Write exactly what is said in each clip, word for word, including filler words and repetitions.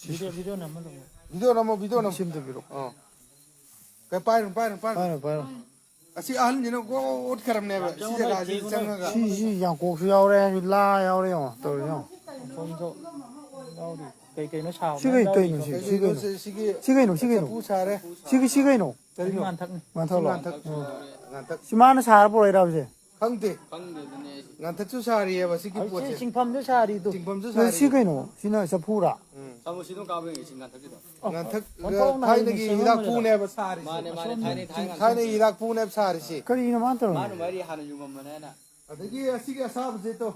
Video ꯅꯝꯃꯣ, video ꯅꯝꯃꯣ꯫ ꯁꯤ ꯑꯝꯇ ꯄꯤꯔꯛꯑꯣ꯫ ꯑꯥ꯫ ꯀꯩ, ꯄꯥꯏꯔꯨ, ꯄꯥꯏꯔꯨ, ꯄꯥꯏꯔꯨ꯫ ꯄꯥꯏꯔꯣ, ꯄꯥꯏꯔꯣ꯫ ꯑꯁꯤ ꯑꯍꯟꯁꯤꯅ ꯒꯣ ꯑꯣꯠꯈ꯭ꯔꯕꯅꯦꯕ꯫ ꯁꯤ ꯖꯒꯥꯁꯤꯗ ꯆꯪꯉꯒ꯫ ꯁꯤ, ꯁꯤ ꯌꯥꯡꯀꯣꯛꯁꯨ ꯌꯥꯎꯔꯦ, ꯂꯥ ꯌꯥꯎꯔꯦ, ꯌꯦꯡꯉꯣ, ꯇꯧꯔꯤ ꯌꯦꯡꯉꯣ꯫ ꯃꯐꯝꯗꯣ ꯌꯥꯎꯔꯤ꯫ ꯀꯩ ꯀꯩꯅꯣ ꯁꯥꯕ ꯁꯤ ꯀꯩ, ꯃꯌꯥꯝ ꯀꯩꯅꯣ ꯌꯥꯎꯔꯤ꯫ ꯁꯤ? ꯁꯤ ꯀꯩꯅꯣ? ꯁꯤ, ꯁꯤꯒꯤ ꯁꯤ ꯀꯩꯅꯣ? ꯁꯤ ꯀꯩꯅꯣ? ꯆꯐꯨ ꯁꯥꯔꯦ꯫ ꯁꯤꯒꯤ, ꯁꯤ ꯀꯩꯅꯣ? ꯀꯔꯤꯅꯣ? ꯉꯥꯟꯊꯛꯅꯤ꯫ ꯉꯥꯟꯊꯛꯂꯣ? ꯉꯥꯟꯊꯛ꯫ ꯎꯝ꯫ ꯉꯥꯟꯊꯛ꯫ ꯁꯤ ꯃꯥꯅ ꯁꯥꯔ ꯄꯨꯔꯛꯏꯔꯕ ꯁꯦ? ꯈꯪꯗꯦ꯫ ꯈꯪꯗꯦ ꯑꯗꯨꯅꯦ ꯑꯩꯁꯦ꯫ ꯉꯥꯟꯊꯛꯁꯨ ꯁꯥꯔꯤꯑꯕ ꯁꯤꯒꯤ ꯑꯩ ꯁꯤ ꯄꯣꯠꯁꯦ꯫ ꯆꯤꯡꯐꯝꯁꯨ ꯁꯥꯔꯤꯗꯨ꯫ ꯆꯤꯡꯐꯝꯁꯨ ꯑꯗꯨ ꯁꯥꯔꯤ꯫ ꯁꯤ ꯀꯩꯅꯣ? ꯁꯤꯅ ꯆꯐꯨꯔꯥ? ꯎꯝ꯫ ꯆꯥꯃꯨꯁꯤ ꯑꯗꯨꯝ ꯀꯥꯕ ꯌꯦꯡꯉꯦ ꯆꯤꯡ ꯉꯥꯟꯊꯛꯀꯤꯗꯣ꯫ ꯉꯥꯟꯊꯛ ꯑꯣꯟꯊꯣꯛꯅ ꯊꯥꯏꯅꯒꯤ ꯍꯩꯅ ꯍꯤꯗꯥꯛ ꯁꯦꯝꯃꯝꯕꯅꯤꯗ꯫ ꯄꯨꯅꯦꯕ ꯁꯥꯔꯤꯁꯦ꯫ ꯃꯥꯅꯦ, ꯃꯥꯅꯦ, ꯊꯥꯏꯅꯩ ꯊꯥꯏꯅ ꯊꯥꯏꯅꯒꯤ ꯍꯤꯗꯥꯛ ꯄꯨꯅꯦꯕ ꯁꯥꯔꯤꯁꯦ꯫ ꯀꯔꯤꯅꯣ ꯃꯥꯅ ꯇꯧꯔꯤꯁꯦ? ꯃꯥꯅ ꯃꯔꯤ ꯍꯥꯟꯅ ꯌꯨꯡꯉꯝꯕꯅꯦꯅ꯫ ꯑꯗꯒꯤ ꯑꯁꯤꯒꯤ ꯑꯁꯥꯕꯁꯦ ꯇꯣ꯫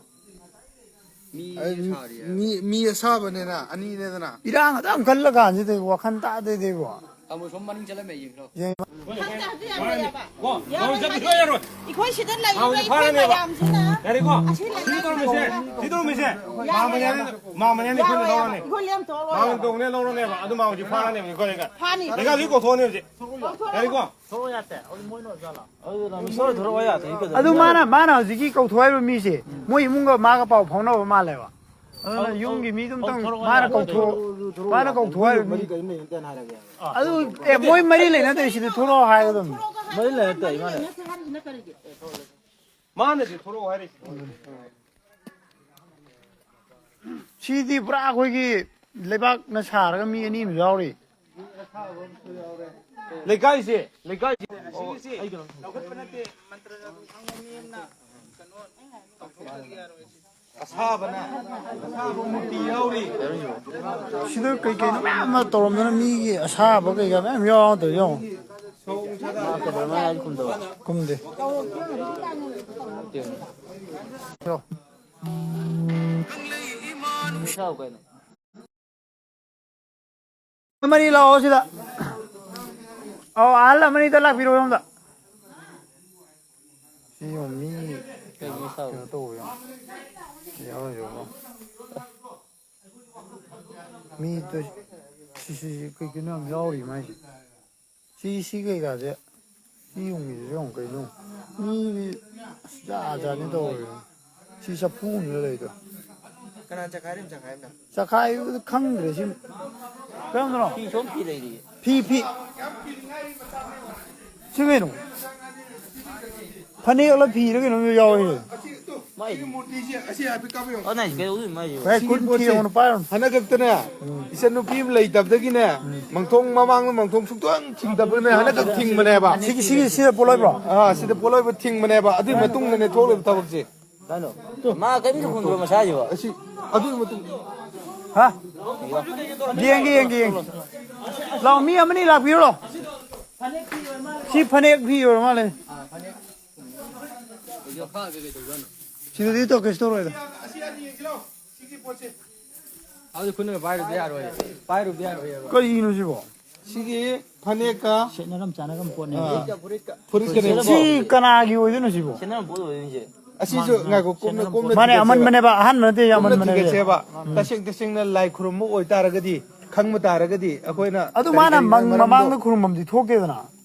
ꯃꯤ ꯑꯩ ꯃꯤ, ꯁꯥꯔꯤ ꯍꯥꯏꯕ꯫ ꯃꯤ, ꯃꯤ ꯑꯁꯥꯕꯅꯦꯅ ꯑꯅꯤꯅꯦꯗꯅ꯫ ꯏꯔꯥꯡ ꯑꯗꯨꯛ ꯌꯥꯝ ꯀꯜꯂ ꯀꯥꯟꯁꯤꯗ ꯋꯥꯈꯜ ꯇꯥꯗꯦꯗ ꯏꯕꯣ꯫ ꯇꯥꯃꯣ ꯁꯣꯝ ꯃꯅꯤꯡ ꯆꯠꯂꯝꯃꯦ ꯌꯦꯡꯈ꯭ꯔꯣ꯫ ꯌꯦꯡ-, ꯀꯣ, ꯂꯧ ꯆꯠꯄ ꯁꯨꯡꯌꯥ ꯌꯥꯔꯣꯏ꯫ ꯑꯩꯈꯣꯏ ꯁꯤꯗ ꯂꯩꯔꯤꯕ ꯃꯥꯃꯅ ꯑꯩꯈꯣꯏ ꯐꯥꯔꯅꯦꯕ꯫ ꯃꯌꯥꯝꯁꯤꯅ ꯌꯥꯔꯦꯀꯣ? ꯑꯁꯤ ꯁꯤ ꯂꯩꯔꯤꯕ ꯇꯧꯔꯝꯃꯤꯁꯦ, ꯁꯤ ꯇꯧꯔꯝꯃꯤꯁꯦ꯫ ꯌꯥꯔꯣꯏ, ꯃꯥꯃꯅ ꯌꯥꯔꯣꯏ꯫ ꯃꯥꯃꯅ ꯑꯩꯈꯣꯏꯅ ꯌꯥꯔꯣꯏ, ꯂꯧꯔꯅꯤ꯫ ꯑꯩꯈꯣꯏ ꯂꯦꯝꯊꯣꯛꯑꯔꯣꯏ꯫ ꯃꯥꯃꯅ ꯇꯣꯡꯅꯦ ꯂꯧꯔꯅꯦꯕ꯫ ꯑꯗꯨ ꯃꯥ ꯍꯧꯖꯤꯛ ꯐꯥꯔꯅꯦꯕ ꯑꯩꯈꯣꯏ ꯂꯩꯀꯥꯏ꯫ ꯐꯥꯅꯤ꯫ ꯂꯩꯀꯥꯏ ꯂꯣꯏ ꯀꯧꯊꯣꯛꯑꯅꯤ ꯍꯧꯖꯤꯛ꯫ ꯀꯧꯊꯣꯛꯑꯔꯣꯏ꯫ ꯌꯥꯔꯦꯀꯣ? ꯑꯗꯨ ꯃꯤꯁꯇꯔ ꯊꯣꯔꯛꯑꯣ ꯌꯥꯗꯦ, ꯀꯩꯗꯧꯔꯒꯦ? ꯑꯗꯨ ꯃꯥꯅ, ꯃꯥꯅ ꯍꯧꯖꯤꯛꯀꯤ ꯀꯧꯊꯣꯛ ꯍꯥꯏꯕ ꯃꯤꯁꯦ ꯃꯣꯏ ꯏꯃꯨꯡꯒ ꯃꯥꯒ ꯄꯥꯎ ꯐꯥꯎꯅꯕ ꯃꯥꯜꯂꯦꯕ꯫ ꯑꯗꯨꯅ ꯑꯧ, ꯌꯨꯝꯒꯤ ꯃꯤꯗꯨꯝꯇꯪ ꯑꯧ, ꯊꯣꯔꯛꯑꯣ ꯃꯥꯅ ꯍꯥꯏꯔꯣ꯫ ꯀꯧꯊꯣꯛ-, ꯃꯥꯅ ꯀꯧꯊꯣꯛ ꯍꯥꯏꯕ ꯃꯤ꯫ ꯑꯗꯨ, ꯑꯦ, ꯃꯣꯏ ꯃꯔꯤ ꯂꯩꯅꯗ꯭ꯔꯦ ꯁꯤꯗ ꯊꯣꯔꯛꯑꯣ ꯍꯥꯏꯒꯗꯕꯅꯤ꯫ ꯃꯔꯤ ꯂꯩꯅꯗꯦ, ꯏꯃꯥꯅ꯫ ꯃꯥꯅꯗꯤ ꯊꯣꯔꯛꯑꯣ ꯍꯥꯏꯔꯤꯁꯤꯗꯤ꯫ ꯁꯤꯗꯤ ꯄꯨꯔꯥ ꯑꯩꯈꯣꯏꯒꯤ ꯂꯩꯕꯥꯛꯅ ꯁꯥꯔꯒ ꯃꯤ ꯑꯅꯤ ꯑꯃ ꯌꯥꯎꯔꯤ꯫ ꯂꯩꯀꯥꯏꯁꯦ, ꯂꯩꯀꯥꯏꯁꯦ꯫ ꯑꯣ, ꯑꯩ ꯀꯩꯅꯣ꯫ ꯂꯧꯈꯠꯄ ꯅꯠꯇꯦ, ꯃꯟꯇ꯭ꯔ ꯆꯥꯗꯨ ꯈꯪꯕ ꯃꯤ ꯑꯃꯅ ꯀꯩꯅꯣ ꯇꯧꯊꯣꯛꯇ꯭ꯔꯗꯤ ꯌꯥꯔꯣꯏ꯫ ꯑꯁꯥꯕꯅ, ꯑꯁꯥꯕ ꯃꯨꯔꯇꯤ ꯌꯥꯎꯔꯤ꯫ ꯁꯤꯗ ꯀꯩ ꯀꯩꯅꯣ ꯃꯌꯥꯝ ꯑꯃ ꯇꯧꯔꯝꯗꯅ ꯃꯤꯒꯤ ꯑꯁꯥꯕ ꯀꯩꯀꯥ ꯃꯌꯥꯝ ꯌꯥꯎꯔ ꯇꯧꯔꯤ ꯌꯦꯡꯉꯣ꯫ ꯃꯥ ꯀꯩꯗꯧꯔ ꯃꯥ ꯍꯥꯏꯗꯤ ꯈꯨꯝꯗꯕ? ꯈꯨꯝꯗꯦ꯫ ꯁꯥꯎ ꯀꯩꯅꯣ? ꯑꯃꯅꯤ ꯂꯥꯛꯑꯣ ꯁꯤꯗ꯫ ꯑꯧ, ꯑꯍꯜ ꯑꯃꯅꯤꯗ ꯂꯥꯛꯄꯤꯔꯣ ꯁꯣꯝꯗ꯫ ꯁꯤ ꯌꯦꯡꯉꯣ, ꯃꯤ ꯀꯩꯅꯣ ꯁꯥꯎ? ꯀꯩꯅꯣ ꯇꯧꯕ ꯌꯦꯡꯉꯣ꯫ ꯌꯥꯎꯔꯣꯏ, ꯌꯥꯎꯔꯣꯏ꯫ ꯃꯤ ꯇ-, ꯁꯤ, ꯁꯤ, ꯁꯤ ꯀꯩ ꯀꯩꯅꯣ ꯌꯥꯝ ꯌꯥꯎꯔꯤ ꯃꯥꯏꯁꯦ꯫ ꯁꯤ, ꯁꯤ ꯀꯩꯀꯥꯁꯦ ꯁꯤ ꯌꯨꯝꯒꯤꯁꯤꯁꯨ ꯌꯦꯡꯉꯨ ꯀꯩꯅꯣ꯫ ꯃꯤꯗꯤ ꯑꯁ ꯖꯥꯠ ꯖꯥꯠꯅꯤ ꯇꯧꯔꯤꯁꯦ꯫ ꯁꯤ ꯆꯐꯨꯅꯤꯗ ꯂꯩꯗꯣ꯫ ꯀꯅꯥ ꯆꯈꯥꯏꯔꯤꯅꯣ, ꯆꯈꯥꯏꯔꯤꯅꯣ? ꯆꯈꯥꯏꯕꯗꯨ ꯈꯪꯗ꯭ꯔꯦ ꯁꯤ꯫ ꯀꯔꯝꯕꯅꯣ? ꯐꯤ ꯁꯣꯝ ꯐꯤ ꯂꯩꯔꯤꯌꯦ꯫ ꯐꯤ, ꯐꯤ꯫ ꯁꯤ ꯀꯩꯅꯣ? ꯐꯅꯦꯛꯂ ꯐꯤꯔ ꯀꯩꯅꯣꯝ ꯌꯥꯎꯋꯦ꯫ ꯃꯥꯏ ꯃꯨꯔꯇꯤꯁꯦ ꯑꯁꯤ ꯍꯥꯏꯐꯦꯠ ꯀꯥꯞꯄ ꯌꯦꯡꯉꯣ꯫ ꯑꯣ, ꯅꯥꯏ, ꯀꯩꯗꯧꯗꯣꯏꯅꯣ ꯃꯥꯏꯁꯤꯕꯣ? ꯍꯦ, ꯁꯤꯒꯤ ꯈꯨꯠ ꯄꯣꯠꯁꯦ ꯊꯦꯡꯉꯨꯅꯨ, ꯄꯥꯏꯔꯨꯅꯨ꯫ ꯍꯟꯗꯛ ꯈꯛꯇꯅꯦ, ꯎꯝ꯫ ꯏꯆꯟꯅꯨꯄꯤ ꯑꯃ ꯂꯩꯇꯕꯗꯒꯤꯅꯦ, ꯎꯝ꯫ ꯃꯪꯊꯣꯡ ꯃꯃꯥꯡꯗ ꯃꯪꯊꯣꯡ ꯁꯨꯡꯊꯣꯡ ꯊꯤꯡꯗꯕꯅꯦ, ꯍꯟꯗꯛ ꯈꯛ ꯊꯤꯡꯕꯅꯦꯕ꯫ ꯁꯤꯒꯤ, ꯁꯤꯒꯤ, ꯁꯤꯗ ꯄꯣꯠꯂꯣꯏꯕ꯭ꯔꯣ? ꯑꯥ, ꯁꯤꯗ ꯄꯣꯠꯂꯣꯏꯕ ꯊꯤꯡꯕꯅꯦꯕ꯫ ꯑꯗꯨꯒꯤ ꯃꯇꯨꯡꯗꯅꯦ ꯊꯣꯛꯂꯤꯕ ꯊꯕꯛꯁꯦ꯫ ꯀꯩꯅꯣ? ꯃꯥ ꯀꯔꯤꯝꯇ ꯈꯨꯝꯗ꯭ꯔꯣ ꯃꯁꯥꯁꯤꯕꯣ? ꯑꯁꯤ, ꯑꯗꯨꯒꯤ ꯃꯇꯨꯡ ꯍꯥ? ꯌꯦꯡꯒꯦ, ꯌꯦꯡꯒꯦ, ꯌꯦꯡꯒꯦ꯫ ꯂꯥꯎ, ꯃꯤ ꯑꯃꯅꯤ ꯂꯥꯛꯄꯤꯔꯣ꯫ ꯁꯤ ꯐꯅꯦꯛ ꯐꯤ ꯑꯣꯏꯔ ꯃꯥꯜꯂꯦ꯫ ꯁꯤꯗꯗꯤ ꯇꯧ, ꯀꯩꯁꯨ ꯇꯧꯔꯣꯏꯗ꯫ ꯑꯗꯨꯗꯤ ꯈꯨꯠꯅ ꯄꯥꯏꯔꯨꯕ ꯌꯥꯔꯣꯏ꯫ ꯄꯥꯏꯔꯨꯕ ꯌꯥꯔꯣꯏ꯫ ꯀꯔꯤꯅꯣ ꯁꯤꯕꯣ? ꯁꯤꯒꯤ ꯐꯅꯦꯛꯀ, ꯁꯦꯠꯅꯔꯝ ꯆꯥꯅꯔꯝ ꯄꯣꯠꯅꯦ꯫ ꯑꯥ, ꯐꯨꯔꯤꯠꯀꯅꯦꯕꯀꯣ꯫ ꯁꯤ ꯀꯅꯥꯒꯤ ꯑꯣꯏꯗꯣꯏꯅꯣ ꯁꯤꯕꯣ? ꯁꯦꯠꯅꯔꯝ ꯄꯣꯠ ꯑꯣꯏꯗꯣꯏꯅꯤꯁꯦ꯫ ꯑꯁꯤꯁꯨ ꯃꯥꯅꯦ, ꯉꯥꯏꯈꯣ, ꯀꯨꯞꯅ, ꯁꯦꯠꯅꯔꯝ ꯀꯨꯞꯅ ꯄꯣꯠ꯫ ꯃꯥꯅꯦ, ꯊꯤꯒꯠꯁꯦꯕ꯫ ꯑꯃꯟꯕꯅꯦꯕ, ꯑꯍꯟꯕ ꯅꯠꯇꯦ, ꯀꯨꯞꯅ ꯑꯃꯟꯕꯅꯦ꯫ ꯊꯤꯒꯠꯁꯦꯕ꯫ ꯎꯝ꯫ ꯇꯁꯦꯡ ꯇꯁꯦꯡꯅ ꯂꯥꯏ ꯈꯨꯔꯨꯝꯕ ꯑꯣꯏꯇꯥꯔꯒꯗꯤ, ꯈꯪꯕ ꯇꯥꯔꯒꯗꯤ, ꯑꯩꯈꯣꯏꯅ ꯑꯗꯨ ꯀꯔꯤ ꯃꯥꯅ ꯀꯔꯤ ꯃꯪ-, ꯃꯔꯝꯗꯣ ꯃꯃꯥꯡꯗ ꯈꯨꯔꯨꯝꯐꯝꯗꯤ ꯊꯣꯛꯇꯦꯗꯅ꯫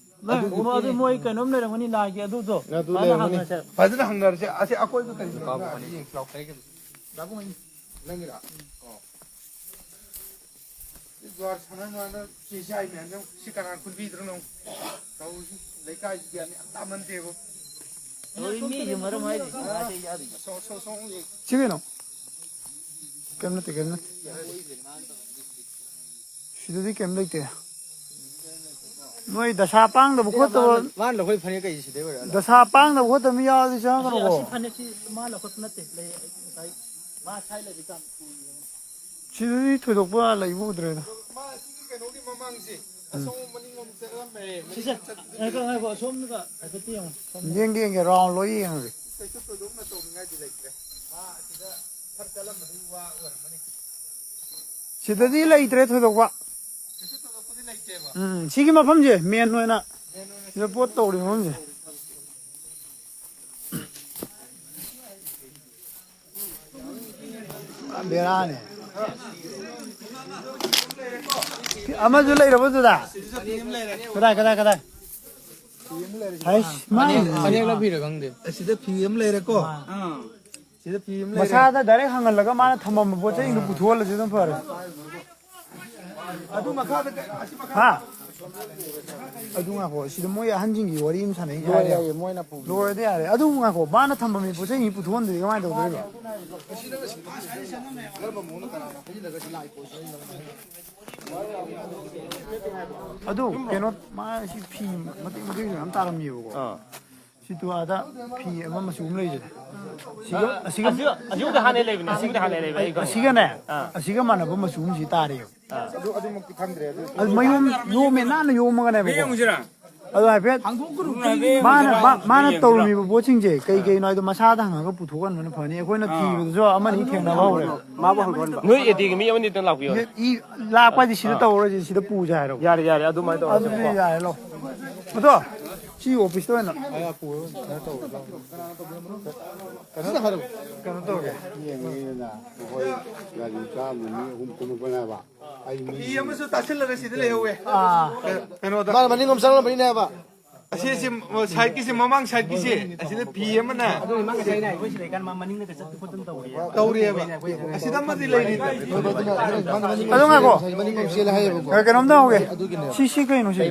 ꯅꯪ ꯑꯗꯨ ꯎꯔꯣ, ꯑꯗꯨ ꯃꯣꯏ ꯀꯩꯅꯣꯝ ꯂꯩꯔꯝꯒꯅꯤ ꯂꯥꯏꯒꯤ ꯑꯗꯨꯗꯣ꯫ ꯑꯗꯨ ꯐꯖꯅ ꯂꯩꯔꯝꯒꯅꯤ꯫ ꯍꯪꯅꯁꯦ꯫ ꯐꯖꯅ ꯍꯪꯅꯔꯁꯦ꯫ ꯑꯁꯤ ꯑꯩꯈꯣꯏꯗꯣ ꯀꯔꯤ ꯀꯩꯅꯣ ꯌꯦꯡꯁꯤ ꯂꯥꯎ꯫ ꯅꯪꯒꯤꯔꯥ? ꯑꯣ꯫ ꯁꯤ ꯖ꯭ꯋꯥꯔ ꯁꯥꯟꯅ ꯅꯨꯡꯉꯥꯏꯅ ꯆꯦ ꯆꯥꯏ ꯃꯌꯥꯝꯁꯦ ꯁꯤ ꯀꯅꯥ ꯈꯨꯟꯕꯤꯗ꯭ꯔꯣ ꯅꯪ? ꯇꯧꯔꯤꯁꯤ ꯂꯩꯀꯥꯏꯁꯤ ꯒ꯭ꯌꯥꯟ ꯌꯥꯝ ꯇꯥꯃꯟꯗꯦꯕꯣ꯫ ꯍꯣꯏ, ꯃꯤꯁꯨ ꯃꯔꯝ ꯍꯥꯏꯗꯤ ꯉꯥꯁꯦ ꯌꯥꯔꯤ꯫ ꯑꯁꯣꯝ, ꯑꯁꯣꯝ, ꯑꯁꯣꯝ ꯌꯦꯡ꯫ ꯁꯤ ꯀꯩꯅꯣ? ꯀꯩꯝ ꯅꯠꯇꯦ, ꯀꯩꯝ ꯅꯠꯇꯦ꯫ ꯁꯤꯗꯗꯤ ꯀꯩꯝ ꯂꯩꯇꯦ꯫ ꯅꯣꯏ ꯗꯁꯥ ꯄꯥꯡꯗꯕ ꯈꯣꯠꯇꯕ꯫ ꯃꯥꯅ, ꯃꯥꯅ ꯂꯧꯈꯠꯂꯤ ꯐꯅꯦꯛ ꯀꯩꯁꯦ ꯁꯤꯗꯩ ꯑꯣꯏꯔꯦ꯫ ꯗꯁꯥ ꯄꯥꯡꯗꯕ ꯈꯣꯠꯇꯕ ꯃꯤ ꯌꯥꯎꯔꯗꯤ ꯆꯪꯉꯛꯀꯅꯨꯀꯣ꯫ ꯑꯁꯤ ꯐꯅꯦꯛꯁꯤ ꯃꯥ ꯂꯧꯈꯠꯄ ꯅꯠꯇꯦ, ꯂꯩ ꯉꯁꯥꯏ ꯃꯥ ꯁꯥꯏ ꯂꯩꯔꯤꯀꯥꯟꯗ꯫ ꯁꯤꯗꯗꯤ ꯊꯣꯏꯗꯣꯛꯄ ꯂꯩꯕ ꯎꯗ꯭ꯔꯦꯗ꯫ ꯃꯥ ꯁꯤꯒꯤ ꯀꯩꯅꯣꯒꯤ ꯃꯃꯥꯡꯁꯦ, ꯎꯝ꯫ ꯑꯁꯣꯝ ꯃꯅꯤꯡꯂꯣꯝ ꯆꯠꯂꯝꯃꯦ꯫ ꯁꯤꯁꯦ, ꯃꯅꯤꯡꯂꯣꯝ ꯆꯠ-, ꯉꯥꯏꯈꯣ, ꯉꯥꯏꯈꯣ, ꯑꯁꯣꯝꯗꯒ ꯍꯥꯏꯐꯦꯠꯇꯤ ꯌꯦꯡꯉꯣ, ꯁꯣꯝꯗ꯫ ꯌꯦꯡꯒꯦ, ꯌꯦꯡꯒꯦ, ꯔꯥꯎꯟ ꯂꯣꯏ ꯌꯦꯡꯉꯒꯦ꯫ ꯀꯩꯁꯨ ꯊꯣꯏꯗꯣꯛꯅ ꯇꯧꯅꯤꯡꯉꯥꯏꯗꯤ ꯂꯩꯇ꯭ꯔꯦ꯫ ꯃꯥ ꯑꯁꯤꯗ ꯈꯔ ꯆꯠꯂꯝꯕꯗꯨꯒꯤ ꯋꯥ ꯑꯣꯏꯔꯝꯃꯅꯤ꯫ ꯁꯤꯗꯗꯤ ꯂꯩꯇ꯭ꯔꯦ ꯊꯣꯏꯗꯣꯛꯄ꯫ ꯀꯩꯁꯨ ꯊꯣꯏꯗꯣꯛꯄꯗꯤ ꯂꯩꯇꯦꯕ꯫ ꯎꯝ, ꯁꯤꯒꯤ ꯃꯐꯝꯁꯦ ꯃꯦꯟ ꯑꯣꯏꯅ ꯃꯦꯟ ꯑꯣꯏꯅ ꯁꯤꯗ ꯄꯣꯠ ꯇꯧꯔꯤꯕ ꯃꯐꯝꯁꯦ꯫ ꯄꯨꯔꯥ ꯕꯦꯔꯥꯅꯦ꯫ ꯑꯃꯁꯨ ꯂꯩꯔꯕꯣ ꯑꯗꯨꯗ? ꯀꯗꯥꯏ, ꯀꯗꯥꯏ, ꯀꯗꯥꯏ? ꯍꯩꯁ, ꯃꯥꯏ꯫ ꯐꯅꯦꯛ, ꯐꯅꯦꯛ ꯂꯧꯕꯤꯔ ꯈꯪꯗꯦ꯫ ꯑꯁꯤꯗ ꯐꯤ ꯑꯃ ꯂꯩꯔꯦꯀꯣ꯫ ꯑꯥ꯫ ꯁꯤꯗ ꯐꯤ ꯑꯃ ꯂꯩꯔꯦ꯫ ꯃꯁꯥꯗ ꯗꯥꯏꯔꯦꯛ ꯍꯪꯍꯜꯂꯒ ꯃꯥꯅ ꯊꯝꯃꯝꯕ ꯄꯣꯠ ꯆꯩꯁꯤꯡꯗꯣ ꯄꯨꯊꯣꯛꯍꯜꯂꯁꯤ ꯑꯗꯨꯝ ꯐꯔꯦ꯫ ꯑꯗꯨ ꯃꯈꯥꯗ ꯀꯩ-, ꯑꯁꯤ ꯃꯈꯥ-, ꯍꯥ? ꯑꯗꯨ ꯉꯥꯏꯈꯣ, ꯁꯤꯗ ꯃꯣꯏ ꯑꯍꯟꯁꯤꯡꯒꯤ ꯋꯥꯔꯤ ꯑꯃ ꯁꯥꯟꯅꯩ ꯂꯣꯏꯔꯦ, ꯍꯥꯏꯔꯦ꯫ ꯃꯣꯏꯅ ꯄꯨ-, ꯂꯣꯏꯔꯗꯤ ꯌꯥꯔꯦ꯫ ꯑꯗꯨ ꯉꯥꯏꯈꯣ, ꯃꯥꯅ ꯊꯝꯕ ꯃꯤ ꯄꯣꯠ ꯆꯩꯁꯤꯡꯁꯤ ꯄꯨꯊꯣꯛꯍꯟꯗ꯭ꯔꯗꯤ ꯀꯃꯥꯏꯅ ꯇꯧꯗꯣꯏꯕ? ꯀꯔꯝꯕ ꯃꯑꯣꯡꯗ ꯀꯅꯥꯅ ꯍꯩꯖꯤꯜꯂꯒ ꯁꯤ ꯂꯥꯛꯏ ꯄꯣꯠꯁꯤ? ꯑꯗꯨ ꯀꯩꯅꯣ, ꯃꯥ ꯁꯤ ꯐꯤ ꯃꯇꯦꯛ ꯃꯇꯦꯛ ꯌꯥꯝ ꯇꯥꯔꯝꯃꯤꯕꯀꯣ꯫ ꯑꯥ꯫ ꯁꯤ ꯇꯨ ꯑꯥꯗ ꯐꯤ ꯑꯃ ꯃꯆꯨ ꯑꯃ ꯂꯩꯖꯔꯦ꯫ ꯁꯤꯒ, ꯑꯁꯤꯒ, ꯑꯁꯤꯒ, ꯑꯁꯤꯒ ꯍꯥꯟꯅ ꯂꯩꯕꯅꯦ, ꯑꯁꯤꯒ ꯍꯥꯟꯅ ꯂꯩꯕꯅꯦ, ꯑꯩ ꯈꯪꯉꯦ꯫ ꯑꯁꯤꯒꯅꯦ, ꯑꯥ꯫ ꯑꯁꯤꯒ ꯃꯥꯟꯅꯕ ꯃꯆꯨ ꯑꯃꯁꯤ ꯇꯥꯔꯤꯕ꯫ ꯑꯥ꯫ ꯑꯗꯨ, ꯑꯗꯨꯃꯛꯇꯤ ꯈꯪꯗ꯭ꯔꯦ, ꯑꯗꯨ ꯑꯗꯨ ꯃꯌꯣꯝ ꯌꯣꯝꯃꯦ, ꯅꯥꯟꯅ ꯌꯣꯝꯃꯒꯅꯦꯕꯀꯣ꯫ ꯌꯦꯡꯉꯨꯁꯤꯔꯥ? ꯑꯗꯣ ꯍꯥꯏꯐꯦꯠ ꯍꯥꯡꯗꯣꯛꯀꯅꯨ, ꯃꯥꯅ, ꯃꯥ-, ꯃꯥꯅ ꯌꯦꯡꯁꯤꯔꯥ? ꯇꯧꯔꯝꯃꯤꯕ ꯄꯣꯠꯁꯤꯡꯁꯦ ꯀꯩ ꯀꯩꯅꯣ ꯍꯥꯏꯗꯣ ꯃꯁꯥꯗ ꯍꯪꯉꯒ ꯄꯨꯊꯣꯛꯍꯟꯕꯅ ꯐꯅꯤ꯫ ꯑꯩꯈꯣꯏꯅ ꯑꯥ꯫ ꯊꯤꯕꯗꯁꯨ ꯑꯃꯅꯤ ꯊꯦꯡꯅꯕ ꯍꯧꯔꯦ꯫ ꯃꯥꯕꯨ ꯍꯪꯗꯣꯛꯍꯟꯕ꯫ ꯅꯣꯏ ꯑꯦ ꯇꯤꯒꯤ ꯃꯤ ꯑꯃꯅꯤ ꯑꯗꯨꯝ ꯂꯥꯛꯄꯤꯌꯣ꯫ ꯏ ꯂꯥꯛꯄ ꯍꯥꯏꯗꯤ ꯁꯤꯗ ꯑꯥ꯫ ꯇꯧꯔꯁꯤ, ꯁꯤꯗ ꯄꯨꯁꯦ ꯍꯥꯏꯔꯣ? ꯌꯥꯔꯦ, ꯌꯥꯔꯦ, ꯑꯗꯨꯃꯥꯏꯅ ꯇꯧꯔꯁꯦ꯫ ꯑꯗꯨꯗꯤ ꯌꯥꯔꯦ, ꯂꯥꯛꯑꯣ꯫ ꯑꯗꯣ ꯁꯤ ꯑꯣꯐꯤꯁꯇ ꯑꯣꯏꯅ꯫ ꯀꯩꯅꯣ ꯇꯧꯔꯦ, ꯀꯩꯅꯣ ꯇꯧꯔꯦ꯫ ꯀꯩꯅꯣ ꯇꯧꯔꯦ꯫ ꯌꯦꯡꯉꯤꯗꯅ, ꯑꯩꯈꯣꯏ ꯒꯥꯔꯤ ꯆꯥꯝꯃ ꯃꯤ ꯑꯍꯨꯝ ꯀꯨꯝꯃꯛꯄꯅꯦꯕ꯫ ꯑꯩ ꯃꯤ ꯐꯤ ꯑꯃꯁꯨ ꯇꯥꯁꯤꯜꯂꯒ ꯁꯤꯗ ꯂꯩꯍꯧꯋꯦ꯫ ꯑꯥ꯫ ꯀꯩꯅꯣꯗ꯫ ꯃꯥꯅ ꯃꯅꯤꯡꯂꯣꯝ ꯆꯪꯂꯝꯕꯅꯤꯅꯦꯕ꯫ ꯑꯁꯤꯁꯤ, ꯁꯥꯏꯠꯀꯤꯁꯤ, ꯃꯃꯥꯡ ꯁꯥꯏꯠꯀꯤꯁꯤ, ꯑꯁꯤꯗ ꯐꯤ ꯑꯃꯅ ꯑꯗꯨ ꯃꯥ ꯉꯁꯥꯏꯅ ꯑꯩꯈꯣꯏ ꯁꯤꯗ ꯂꯩꯀꯥꯟ ꯃꯥ ꯃꯅꯤꯡꯗ ꯆꯠꯄ ꯈꯣꯠꯇꯅ ꯇꯧꯔꯤꯌꯦ꯫ ꯇꯧꯔꯤꯌꯦꯕ꯫ ꯑꯁꯤꯗ ꯑꯃꯗꯤ ꯂꯩꯔꯤ꯫ ꯑꯗꯣ ꯉꯥꯏꯈꯣ꯫ ꯃꯅꯤꯡꯂꯣꯝ ꯆꯦꯜꯂꯦ ꯍꯥꯏꯌꯦꯕꯀꯣ꯫ ꯀꯩꯅꯣꯝꯇ ꯍꯪꯍꯧꯒꯦ꯫ ꯑꯗꯨꯒꯤꯅꯦꯕ꯫ ꯁꯤ, ꯁꯤ ꯀꯩꯅꯣ ꯁꯤ?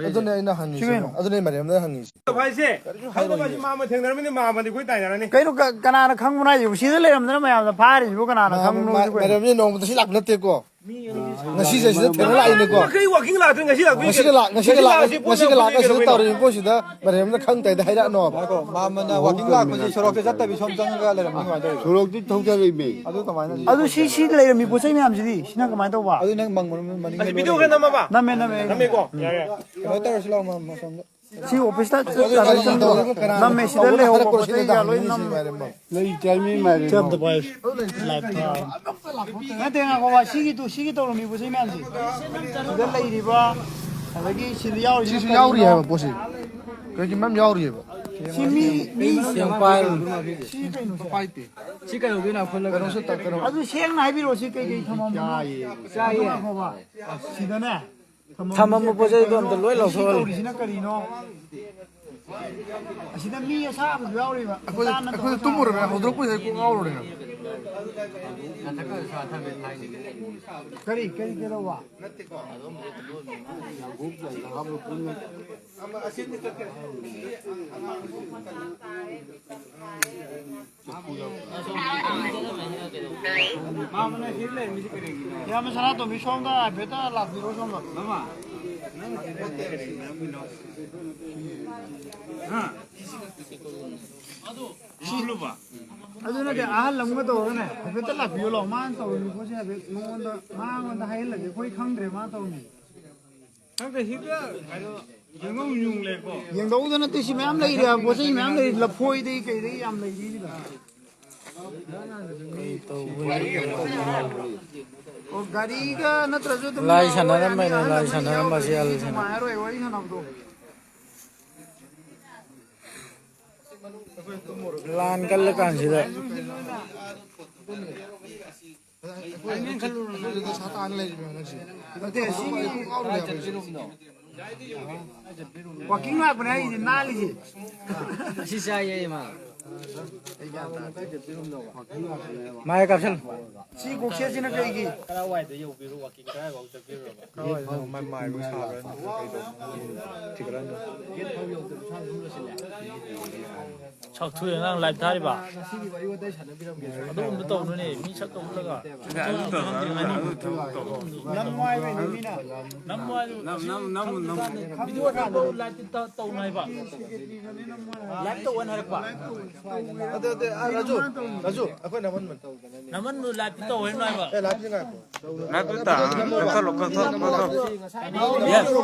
ꯑꯗꯨꯅꯦ ꯑꯩꯅ ꯁꯤ ꯍꯪꯉꯤꯁꯦ꯫ ꯀꯩꯅꯣ? ꯑꯗꯨꯅꯦ ꯃꯔꯦꯝꯅ ꯍꯪꯉꯤꯁꯦ꯫ ꯍꯥꯏꯁꯦ, ꯈꯪꯗꯕ ꯍꯥꯏꯁꯦ ꯃꯥ ꯑꯃ ꯊꯦꯡꯅꯔꯝꯃꯤꯅꯦ, ꯃꯥ ꯑꯃꯗꯤ ꯑꯩꯈꯣꯏ ꯇꯥꯏꯅꯔꯅꯤ꯫ ꯀꯩꯅꯣ, ꯀ-, ꯀꯅꯥꯅ ꯈꯪꯕꯅꯣ ꯍꯥꯏꯁꯤꯕꯨ? ꯁꯤꯗ ꯂꯩꯔꯝꯗꯅ ꯃꯌꯥꯝꯅ ꯐꯥꯔꯤꯁꯤꯕꯨ ꯀꯅꯥꯅ ꯃꯥ-, ꯈꯪꯕꯅꯣ ꯃꯥ-, ꯍꯥꯏꯁꯤꯕꯨ ꯀꯩꯅꯣ? ꯃꯔꯦꯝꯁꯦ ꯅꯣꯡꯃꯇ ꯁꯤ ꯂꯥꯛꯄ ꯅꯠꯇꯦꯀꯣ꯫ ꯉꯁꯤꯁꯦ ꯁꯤꯗ ꯊꯦꯡꯅ ꯂꯥꯛꯏꯅꯦꯀꯣ꯫ ꯃꯥ ꯀꯩ ꯋꯥꯀꯤꯡ ꯂꯥꯛꯇ꯭ꯔꯤ, ꯉꯁꯤ ꯂꯥꯛꯄ ꯉꯁꯤꯒ ꯂꯥꯛ-, ꯉꯁꯤꯒ ꯉꯁꯤ ꯂꯥꯛ-, ꯂꯥꯛꯑꯁꯤ ꯉꯁꯤꯒ ꯄꯣꯠ ꯂꯥꯛꯄꯁꯦ ꯂꯥꯛꯑꯁꯤ ꯀꯩꯗꯧꯕꯩꯅꯣ? ꯇꯧꯔꯤꯕ ꯄꯣꯠꯁꯤꯗ ꯃꯔꯦꯝꯅ ꯈꯪ ꯇꯥꯏꯗ ꯍꯥꯏꯔꯛꯑꯅꯣꯕ꯫ ꯉꯥꯏꯈꯣ, ꯃꯥ ꯑꯃꯅ ꯋꯥꯀꯤꯡ ꯂꯥꯛꯄꯁꯤ ꯁꯣꯔꯣꯛꯇ ꯆꯠꯇꯕꯤ ꯁꯣꯝ ꯆꯪꯉꯒ ꯂꯩꯔꯝꯃꯤ ꯀꯃꯥꯏꯅ ꯇꯧꯔꯤꯅꯣ? ꯁꯣꯔꯣꯛꯇꯤ ꯊꯧꯖꯔꯛꯏꯃꯤ꯫ ꯑꯗꯨ ꯀꯃꯥꯏꯅ? ꯑꯗꯨ ꯁꯤ, ꯁꯤ ꯂꯩꯔꯝꯃꯤ ꯄꯣꯠ ꯆꯩ ꯃꯌꯥꯝꯁꯤꯗꯤ, ꯁꯤꯅ ꯀꯃꯥꯏꯅ ꯇꯧꯕ? ꯑꯗꯨ ꯅꯪ ꯃꯪꯕ ꯃꯅꯤꯡ ꯑꯁꯤ ꯚꯤꯗꯤꯑꯣ ꯈꯔ ꯅꯝꯃꯕ? ꯅꯝꯃꯦ, ꯅꯝꯃꯦ꯫ ꯅꯝꯃꯦꯀꯣ? ꯎꯝ꯫ ꯌꯥꯔꯦ, ꯌꯥꯔꯦ꯫ ꯀꯩꯅꯣ ꯇꯧꯔꯁꯤ ꯂꯥꯛꯑꯣ, ꯃ-, ꯃꯁꯣꯝꯗ꯫ ꯁꯤ ꯑꯣꯐꯤꯁꯇ ꯆꯠꯂꯒ ꯆꯪꯉꯣ꯫ ꯅꯝꯃꯦ, ꯁꯤꯗ ꯂꯩꯍꯧꯕ ꯄꯣꯠ ꯆꯩ ꯀꯌꯥ ꯂꯣꯏ ꯅꯝꯃꯦ꯫ ꯂꯩ ꯆꯥꯏꯃꯤ ꯃꯥꯏꯔꯦꯟ꯫ ꯁꯤ ꯑꯝꯇ ꯄꯥꯏꯌꯨ꯫ ꯂꯥꯏꯞ ꯊꯥꯔꯣ꯫ ꯅꯠꯇꯦ, ꯉꯥꯏꯈꯣ, ꯁꯤꯒꯤ ꯇꯨ-, ꯁꯤꯒꯤ ꯇꯧꯔꯝꯃꯤꯕ ꯄꯣꯠ ꯆꯩ ꯃꯌꯥꯝꯁꯦ꯫ ꯁꯤꯗ ꯂꯩꯔꯤꯕ, ꯑꯗꯒꯤ ꯁꯤꯗ ꯌꯥꯎꯔꯤꯁꯤꯅ ꯁꯤꯁꯨ ꯀꯔꯤꯅꯣ? ꯌꯥꯎꯔꯤ ꯍꯥꯏꯕ ꯄꯣꯠꯁꯦ꯫ ꯀꯩꯒꯤ ꯃꯌꯥꯝ ꯌꯥꯎꯔꯤꯑꯕ? ꯁꯤ ꯃꯤ, ꯃꯤ ꯁꯦꯡ ꯄꯥꯏꯔꯣ꯫ ꯁꯤ ꯀꯩꯅꯣ ꯁꯤ? ꯄꯥꯏꯗꯦ꯫ ꯁꯤ ꯀꯩꯗꯧꯗꯣꯏꯅꯣ ꯑꯩꯈꯣꯏꯅ? ꯀꯩꯅꯣꯁꯨ ꯇ-, ꯀꯩꯅꯣ꯫ ꯑꯗꯨ ꯁꯦꯡꯅ ꯍꯥꯏꯕꯤꯔꯛꯑꯣ, ꯁꯤ ꯀꯩꯀꯩ ꯊꯝꯃꯝꯕꯅꯣ? ꯌꯥꯏꯌꯦ꯫ ꯆꯥꯏꯌꯦ꯫ ꯑꯗꯨ ꯉꯥꯏꯈꯣꯕ꯫ ꯁꯤꯗꯅꯦ꯫ ꯊꯝꯃꯝꯕ ꯄꯣꯠ ꯆꯩꯗꯣ ꯑꯝꯇ ꯂꯣꯏ ꯂꯧꯊꯣꯛꯍꯜꯂꯦ꯫ ꯁꯤ ꯇꯧꯔꯤꯁꯤꯅ ꯀꯔꯤꯅꯣ? ꯑꯁꯤꯗ ꯃꯤ ꯑꯁꯥꯕꯁꯨ ꯌꯥꯎꯔꯤꯕ꯫ ꯑꯩꯈꯣꯏ, ꯑꯩꯈꯣꯏ ꯇꯨꯝꯃꯨꯔꯕꯅꯦ, ꯍꯧꯗꯣꯔꯛꯄꯩ ꯍꯦꯛ ꯀꯣꯛ ꯉꯥꯎꯔꯨꯔꯦ꯫ ꯀꯔꯤ, ꯀꯔꯤ, ꯀꯩꯗꯧꯕ? ꯏꯌꯥꯝꯕ ꯁꯅꯥꯇꯣꯝꯕꯤ, ꯁꯣꯝꯗ ꯍꯥꯏꯐꯦꯠꯇ ꯂꯥꯛꯄꯤꯔꯣ, ꯁꯣꯝꯗ꯫ ꯑꯗꯨꯅꯗꯤ ꯑꯍꯜ ꯑꯃꯒ ꯇꯧꯔꯒꯅꯦ, ꯍꯥꯏꯐꯦꯠꯇ ꯂꯥꯛꯄꯤꯌꯣ ꯂꯥꯛꯑꯣ꯫ ꯃꯥꯅ ꯇꯧꯔꯤꯕ ꯄꯣꯠꯁꯦ ꯍꯥꯏꯐꯦꯠ ꯃꯉꯣꯟꯗ, ꯃꯉꯣꯟꯗ ꯍꯥꯏꯍꯜꯂꯗꯤ ꯑꯩꯈꯣꯏ ꯈꯪꯗ꯭ꯔꯦ ꯃꯥꯅ ꯇꯧꯔꯤꯁꯦ꯫ ꯈꯪꯗꯦ, ꯁꯤꯗ ꯀꯩꯅꯣ ꯌꯦꯡꯐꯝ ꯌꯨꯡ ꯂꯩꯀꯣ꯫ ꯌꯦꯡꯗꯧꯗ ꯅꯠꯇꯦ, ꯁꯤ ꯃꯌꯥꯝ ꯂꯩꯔꯤ ꯍꯥꯏꯕ, ꯄꯣꯠ ꯆꯩ ꯃꯌꯥꯝ ꯂꯩꯔꯤ, ꯂꯐꯣꯏꯗꯒꯤ ꯀꯩꯗꯒꯤ ꯌꯥꯝ ꯂꯩꯔꯤ ꯁꯤꯗ꯫ ꯑꯣ, ꯒꯥꯔꯤꯒ ꯅꯠꯇ꯭ꯔꯁꯨ ꯑꯗꯨꯝ ꯂꯥꯏ ꯌꯥꯔꯣꯏ, ꯁꯥꯟꯅꯔꯝꯕꯅꯦ, ꯑꯅꯤ, ꯑꯍꯜ ꯂꯥꯏ ꯑꯃꯅꯤ ꯁꯥꯟꯅꯔꯝꯕꯁꯦ ꯌꯥꯎꯗ꯭ꯔꯗꯤ ꯑꯍꯜꯁꯤꯡꯅ꯫ ꯅꯨꯡꯉꯥꯏꯔꯣꯏ ꯋꯥꯔꯤ ꯁꯥꯟꯅꯕꯗꯣ꯫ ꯂꯥꯟ ꯀꯜꯂ ꯀꯥꯟꯁꯤꯗ꯫ ꯑꯩꯈꯣꯏ ꯁꯥ ꯇꯥꯟ ꯂꯩꯔꯤꯕ ꯍꯟꯗꯛꯁꯦ꯫ ꯅꯠꯇꯦ, ꯁꯤ ꯋꯥꯀꯤꯡ ꯂꯥꯛꯄꯅꯦ ꯑꯩꯁꯦ ꯅꯥꯜꯂꯤꯁꯦ꯫ ꯑꯁꯤ ꯆꯥꯏꯌꯦ ꯏꯃꯥ꯫ ꯃꯥꯏ ꯀꯥꯞꯁꯜꯂꯨ꯫ ꯁꯤ ꯀꯣꯛꯁꯦꯠꯁꯤꯅ ꯀꯩꯒꯤ? ꯀꯔꯥꯏꯋꯥꯏꯗ ꯌꯧꯕꯤꯔꯣ? ꯋꯥꯀꯤꯡ ꯀꯔꯥꯏꯐꯥꯎ ꯆꯠꯄꯤꯔꯨꯔꯕ? ꯀꯔꯥꯏꯋꯥꯏꯗꯅꯣ? ꯃꯥꯏ ꯃꯥꯏꯕ ꯁꯥꯕ꯭ꯔꯥ ꯅꯠꯇ꯭ꯔꯒ ꯀꯩꯗꯧꯕꯅꯣ? ꯊꯤꯒꯠꯂꯛꯑꯅꯨ꯫ ꯁꯛ ꯊꯨꯔꯦ ꯑꯉꯥꯡ ꯂꯥꯏꯞ ꯊꯥꯔꯤꯕ꯫ ꯑꯗꯨꯒꯨꯝꯕ ꯇꯧꯅꯨꯅꯦ, ꯃꯤ ꯁꯛꯀ ꯎꯠꯂꯒ꯫ ꯑꯗꯨ ꯇꯧ, ꯑꯗꯨ, ꯑꯗꯨ ꯊꯕꯛ ꯇꯧ꯫ ꯅꯝꯃꯣ ꯍꯥꯏꯗꯨ ꯅꯝ, ꯅꯝ, ꯅꯝꯃꯨ, ꯅꯝꯃꯨ꯫ ꯚꯤꯗꯤꯑꯣ ꯅꯝꯕꯕꯨ ꯂꯥꯏꯞꯇ ꯇꯧ-, ꯇꯧꯅꯨ ꯍꯥꯏꯕ꯫ ꯂꯥꯏꯞ ꯇꯧꯑꯣꯅ ꯍꯥꯏꯔꯛꯄ꯫ ꯑꯗꯨ, ꯑꯗꯨ, ꯑ, ꯔꯥꯖꯨ, ꯔꯥꯖꯨ, ꯑꯩꯈꯣꯏ ꯅꯝꯍꯟꯕꯅꯤ꯫ ꯅꯝꯍꯟꯕꯗꯨ ꯂꯥꯏꯞꯇ ꯇꯧ ꯍꯥꯏꯕꯅꯣ ꯍꯥꯏꯕ꯫ ꯑꯦ, ꯂꯥꯏꯞꯇ ꯉꯥꯏꯈꯣ꯫ ꯂꯥꯏꯞꯇ ꯇꯥ-, ꯀꯛꯊꯠꯂꯣ, ꯀꯛꯊꯠꯂꯣ, ꯀꯛꯊꯠꯂꯣ꯫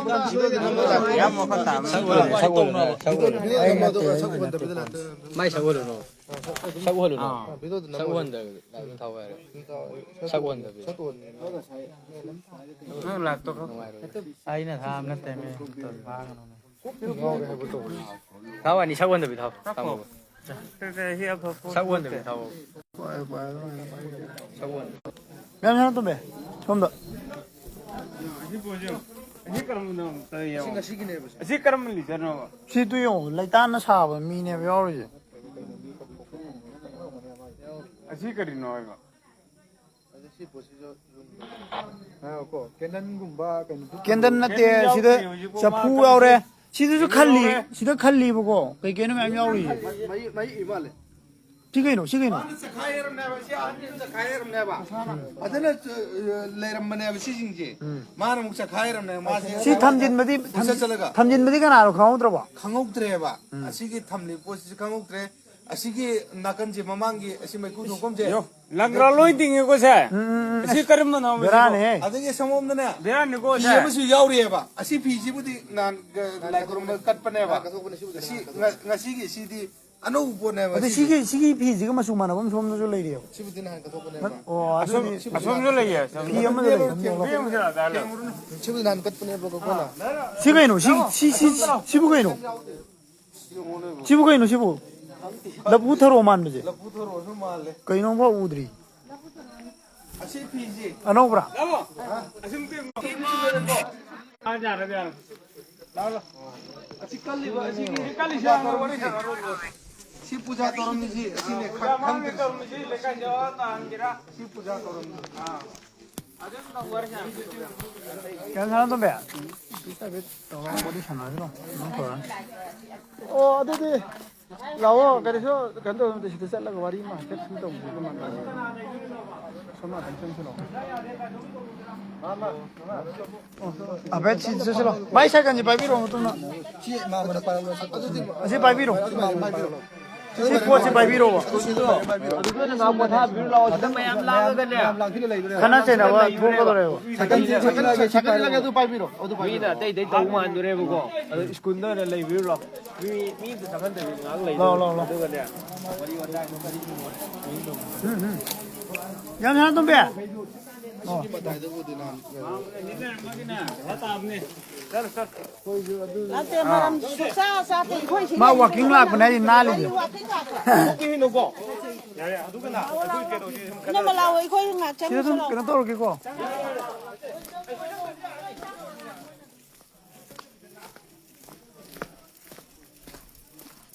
ꯌꯥꯝ ꯋꯥꯈꯜ ꯇꯥꯕ꯫ ꯁꯛ ꯑꯣꯜꯂꯨ, ꯁꯛ ꯑꯣꯜꯂꯨ, ꯁꯛ ꯑꯣꯜꯂꯨ꯫ ꯚꯤꯗꯤꯑꯣ ꯅꯝꯕꯗꯣ ꯁꯛ ꯎꯍꯟꯗꯕꯤꯗ ꯂꯥꯏꯞꯇ ꯃꯥꯏ ꯁꯛ ꯎꯍꯜꯂꯨꯅꯣ꯫ ꯑꯥ꯫ ꯁꯛ ꯎꯍꯜꯂꯨꯅꯣ꯫ ꯑꯥ, ꯚꯤꯗꯤꯑꯣꯗꯨ ꯁꯛ ꯅꯝꯃꯣ꯫ ꯎꯍꯟꯗꯕꯤꯗ ꯂꯥꯏꯞꯇ ꯊꯥꯎ ꯍꯥꯏꯔꯦ꯫ ꯁꯛ ꯎꯍꯟꯗꯕꯤꯗ꯫ ꯅꯪ ꯂꯥꯏꯞꯇꯣ ꯈꯛ ꯅꯨꯡꯉꯥꯏꯔꯣꯏ꯫ ꯑꯩꯅ ꯊꯥꯕ ꯅꯠꯇꯦꯃꯦ꯫ ꯊꯥꯎ ꯑꯅꯤ ꯁꯛ ꯎꯍꯟꯗꯕꯤ ꯊꯥꯎ꯫ ꯀꯛꯈꯣ꯫ ꯊꯝꯃꯣ꯫ ꯀꯩ, ꯀꯩ, ꯍꯤ ꯑꯐ ꯐ ꯁꯛ ꯎꯍꯟꯗꯕꯤ ꯊꯥꯎ꯫ ꯁꯛ ꯎꯍꯟ-꯫ ꯃꯌꯥꯝ ꯁꯥꯟꯅ ꯇꯨꯝꯃꯦ꯫ ꯁꯣꯝꯗ꯫ ꯑꯁꯤ ꯀꯔꯝꯕꯅꯣ? ꯑꯝꯇ ꯌꯦꯡꯉꯣ꯫ ꯑꯁꯤ ꯉꯁꯤꯒꯤꯅꯦꯕ ꯁꯤ꯫ ꯑꯁꯤ ꯀꯔꯝꯕ ꯂꯤꯇꯔꯅꯣꯕ? ꯁꯤ ꯇꯨ ꯌꯦꯡꯉꯣ, ꯂꯩꯇꯥꯟꯅ ꯁꯥꯕ ꯃꯤꯅꯦꯕ ꯌꯥꯎꯔꯤꯁꯦ꯫ ꯑꯁꯤ ꯀꯔꯤꯅꯣ ꯍꯥꯏꯕ? ꯑꯗ ꯁꯤ ꯄꯣꯠꯁꯤꯁꯨ ꯑꯗꯨꯝ ꯉꯥꯏꯈꯣꯀꯣ, ꯀꯦꯟꯗꯜꯒꯨꯝꯕ ꯀꯩꯅꯣ ꯀꯦꯟꯗꯜ ꯅꯠꯇꯦ, ꯀꯦꯟꯗꯜ ꯁꯤꯗ ꯌꯥꯎꯗꯦ ꯍꯧꯖꯤꯛ ꯆꯐꯨ ꯃꯃꯥꯡ ꯌꯥꯎꯔꯦ꯫ ꯀꯩꯅꯣꯁꯦ꯫ ꯁꯤꯗꯁꯨ ꯀꯩꯅꯣ ꯈꯜꯂꯤ, ꯌꯥꯎꯔꯦ꯫ ꯁꯤꯗ ꯈꯜꯂꯤꯕꯀꯣ, ꯀꯩ ꯀꯩꯅꯣ ꯃꯌꯥꯝ ꯌꯥꯎꯔꯤꯁꯦ꯫ ꯃꯩ, ꯃꯩ, ꯃꯩ ꯏ ꯃꯥꯜꯂꯦ꯫ ꯁꯤ ꯀꯩꯅꯣ? ꯁꯤ ꯀꯩꯅꯣ? ꯃꯥꯅ ꯆꯈꯥꯏꯔꯝꯅꯦꯕ, ꯁꯤ ꯑꯍꯟꯁꯤꯅ ꯆꯈꯥꯏꯔꯝꯅꯦꯕ꯫ ꯐꯖꯅ, ꯑ, ꯂꯩꯔꯝꯕꯅꯦꯕ ꯁꯤꯁꯤꯡꯁꯦ꯫ ꯎꯝ꯫ ꯃꯥꯅ ꯑꯃꯨꯛ ꯆꯈꯥꯏꯔꯝꯅꯦꯕ, ꯃꯥꯁꯦ ꯁꯤ ꯊꯝꯖꯤꯟꯕꯗꯤ, ꯄꯨꯡꯆꯠ ꯆꯠꯂꯒ꯫ ꯊꯝꯖꯤꯟꯕꯗꯤ ꯀꯅꯥꯅꯣ ꯈꯪꯍꯧꯗ꯭ꯔꯕꯣ? ꯈꯪꯍꯧꯗ꯭ꯔꯦꯕ꯫ ꯎꯝ꯫ ꯑꯁꯤꯒꯤ ꯊꯝꯂꯤꯕ ꯄꯣꯠꯁꯤꯁꯨ ꯈꯪꯍꯧꯗ꯭ꯔꯦ꯫ ꯑꯁꯤꯒꯤ ꯅꯥꯀꯟꯁꯦ, ꯃꯃꯥꯡꯒꯤ ꯑꯁꯤ ꯃꯩꯈꯨ ꯊꯣꯛꯐꯝꯁꯦ꯫ ꯌꯣ, ꯂꯪꯒ꯭ꯔꯥ ꯂꯣꯏ ꯇꯤꯡꯉꯦꯀꯣ ꯁꯦ꯫ ꯎꯝ, ꯎꯝ, ꯎꯝ꯫ ꯑꯁꯤ ꯀꯔꯝꯕꯅꯣ ꯍꯥꯏꯕꯁꯤꯕꯣ? ꯕꯦꯔꯥꯅꯦꯍꯦ꯫ ꯑꯗꯒꯤ ꯑꯁꯣꯝꯗꯅꯦ, ꯕꯦꯔꯥꯅꯤꯀꯣ ꯐꯤ ꯁꯦ꯫ ꯑꯃꯁꯨ ꯌꯥꯎꯔꯤꯑꯕ꯫ ꯑꯁꯤ ꯐꯤꯁꯤꯕꯨꯗꯤ ꯅꯍꯥꯟ, ꯑ, ꯂꯥꯏ ꯈꯨꯔꯨꯝꯕ ꯀꯠꯄꯅꯦꯕ꯫ ꯑꯁꯤ ꯉ-, ꯉꯁꯤꯒꯤ ꯁꯤꯗꯤ ꯑꯅꯧꯕ ꯄꯣꯠꯅꯦꯕ ꯑꯗ ꯁꯤꯁꯦ꯫ ꯁꯤꯒꯤ, ꯁꯤꯒꯤ ꯐꯤꯁꯤꯒ ꯃꯆꯨ ꯃꯥꯟꯅꯕ ꯑꯃ ꯁꯣꯝꯗꯁꯨ ꯂꯩꯔꯤꯑꯕ꯫ ꯁꯤꯕꯨꯗꯤ ꯅꯍꯥꯟ ꯀꯠꯊꯣꯛꯄꯅꯦꯕ꯫ ꯑꯣ, ꯑꯁꯣꯝ-, ꯑꯗꯨꯗꯤ ꯑꯁꯣꯝꯁꯨ ꯂꯩꯌꯦ, ꯑꯁꯣꯝ꯫ ꯐꯤ ꯑꯃ ꯂꯩ꯫ ꯐꯤ ꯑꯃ ꯂꯩ꯫ ꯁꯤꯕꯨꯗꯤ ꯅꯍꯥꯟ ꯀꯠꯄꯅꯦꯕ, ꯀꯣꯟꯅ꯫ ꯁꯤ ꯀꯩꯅꯣ? ꯁꯤ, ꯁꯤ, ꯁꯤ, ꯁꯤꯕꯨ ꯀꯩꯅꯣ? ꯁꯤꯕꯨ ꯀꯩꯅꯣ ꯁꯤꯕꯨ? ꯂꯐꯨ ꯊꯔꯣ ꯃꯥꯟꯕꯁꯦ꯫ ꯂꯐꯨ ꯊꯔꯣꯁꯨ ꯃꯥꯜꯂꯦ꯫ ꯀꯩꯅꯣꯝꯐꯥꯎ ꯎꯗ꯭ꯔꯤ꯫ ꯑꯁꯤ ꯐꯤꯁꯦ꯫ ꯑꯅꯧꯕ꯭ꯔꯥ? ꯑꯥ, ꯌꯥꯔꯦ, ꯌꯥꯔꯦ꯫ ꯂꯥꯛꯑꯣ, ꯂꯥꯛꯑꯣ꯫ ꯑꯁꯤ ꯀꯜꯂꯤꯕ, ꯑꯁꯤꯒꯤ ꯀꯜꯂꯤꯁꯦ ꯍꯥꯟꯅ ꯋꯥꯔꯤ ꯁꯥꯟꯅꯔꯣ꯫ ꯁꯤ ꯄꯨꯖꯥ ꯇꯧꯔꯝꯃꯤꯁꯤ, ꯑꯁꯤꯅꯦ ꯈꯪ-, ꯈꯪꯗ꯭ꯔꯤꯁꯤ꯫ ꯇꯧꯔꯝꯃꯤꯁꯤ ꯂꯩꯀꯥꯏ ꯖꯋꯥꯔ ꯇꯥꯍꯟꯒꯦꯔꯥ? ꯁꯤ ꯄꯨꯖꯥ ꯇꯧꯔꯝꯃꯤ꯫ ꯑꯥ꯫ ꯀꯩꯅꯣ ꯁꯅꯥ ꯇꯣꯝꯕꯤ? ꯁꯤ ꯍꯥꯏꯐꯦꯠ ꯇꯧꯔꯒ ꯋꯥꯔꯤ ꯁꯥꯟꯅꯔꯁꯤꯔꯣ? ꯑꯗꯨꯝ ꯇꯧꯔꯅꯤ꯫ ꯑꯣ, ꯑꯗꯨꯗꯤ ꯂꯥꯛꯑꯣ, ꯀꯔꯤꯁꯨ ꯀꯩꯅꯣ ꯇꯧꯕ ꯅꯠꯇꯦ, ꯁꯤꯗ ꯆꯠꯂꯒ ꯋꯥꯔꯤ ꯑꯃ ꯍꯥꯏꯐꯦꯠ ꯁꯨꯝ ꯇꯧꯁꯤ꯫ ꯁꯣꯝ ꯅꯥꯀꯟ ꯆꯪꯁꯤꯜꯂꯛꯑꯣ꯫ ꯍꯥꯏꯐꯦꯠ ꯁꯤ ꯆꯠꯁꯤꯜꯂꯣ꯫ ꯚꯥꯏ, ꯁꯥꯏꯀꯜꯁꯤ ꯄꯥꯏꯕꯤꯔꯣ, ꯃꯇꯨꯡꯗ꯫ ꯑꯁꯤ ꯄꯥꯏꯕꯤꯔꯣ꯫ ꯁꯤ ꯄꯣꯠꯁꯤ ꯄꯥꯏꯕꯤꯔꯣꯕ꯫ ꯑꯗꯨꯗ ꯑꯣꯏꯅ ꯉꯥꯏꯍꯥꯛ ꯄꯣꯊꯥꯕꯤꯔꯨ ꯂꯥꯛꯑꯣ꯫ ꯁꯤꯗ ꯃꯌꯥꯝ ꯂꯥꯡꯉꯒꯅꯦ꯫ ꯈꯠꯅ ꯆꯩꯅꯕ ꯊꯣꯛꯀꯗꯧꯔꯦꯕ꯫ ꯁꯥꯏꯀꯜꯁꯦ ꯁꯥꯏꯀꯜ ꯂꯥꯛꯑꯒꯦ, ꯑꯗꯨ ꯄꯥꯏꯕꯤꯔꯣ, ꯑꯗꯨ ꯄꯥꯏꯕꯤꯔꯣ꯫ ꯃꯤꯅ ꯑꯇꯩ ꯑꯇꯩ ꯇꯧ ꯃꯥꯟꯗꯣꯔꯦꯕꯀꯣ꯫ ꯑꯗꯣ ꯁ꯭ꯀꯨꯜꯗ ꯑꯣꯏꯅ ꯂꯩꯕꯤꯔꯨ ꯂꯥꯛꯑꯣ꯫ ꯃꯤ, ꯃꯤ ꯑꯝꯇ ꯆꯪꯍꯟꯗꯕꯤ ꯉꯥꯏꯍꯥꯛ ꯂꯩꯔꯣ꯫ ꯂꯥꯛꯑꯣ, ꯂꯥꯛꯑꯣ, ꯂꯥꯛꯑꯣ꯫ ꯑꯗꯨꯒꯅꯦ, ꯋꯥꯔꯤ ꯋꯥꯇꯥꯏ ꯀꯔꯤ ꯀꯔꯤ ꯎꯝ, ꯎꯝ꯫ ꯌꯥꯝ ꯁꯥꯟꯅ ꯇꯣꯝꯕꯤ꯫ ꯑꯣ꯫ ꯅꯠꯇꯦ, ꯃꯔꯝ ꯁꯨꯛꯆꯥ ꯆꯥꯗꯦ꯫ ꯑꯩꯈꯣꯏ ꯁꯤ ꯃꯥ ꯂꯩꯔꯤꯁꯦ ꯋꯥꯀꯤꯡ ꯂꯥꯛꯄꯅꯦ ꯍꯥꯏꯁꯦ, ꯅꯥꯜꯂꯤꯁꯦ꯫ ꯋꯥꯀꯤꯡ ꯂꯥꯛꯄ꯫ ꯏꯅꯝꯃ ꯂꯥꯛꯑꯣ, ꯑꯩꯈꯣꯏ ꯉꯥꯛ ꯁꯤꯗ ꯑꯗꯨꯝ ꯆꯪꯉꯨꯁꯤ ꯂꯥꯛꯑꯣ꯫ ꯀꯩꯅꯣ ꯇꯧꯔꯒꯦꯀꯣ꯫